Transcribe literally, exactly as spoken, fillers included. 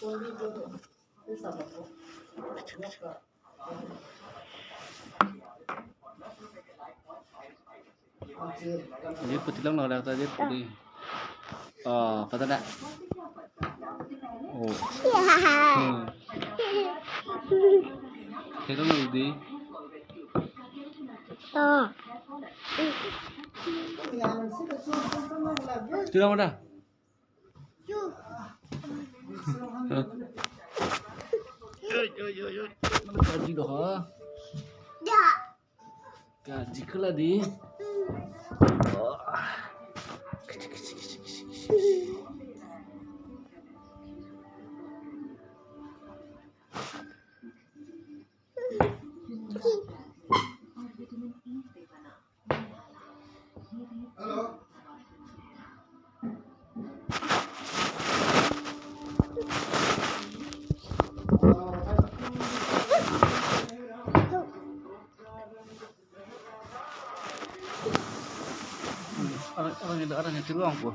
Dei pu theklonglo, dak ta dei pu dei. Oh, pata na. Oh. Hmm. Theklonglo dei. Oh. Theklong da. Oi, oi, oi, oi. Mana kaji ko ha? Ya. Kaji kala dei. Oh. Arang, arang itu doang po.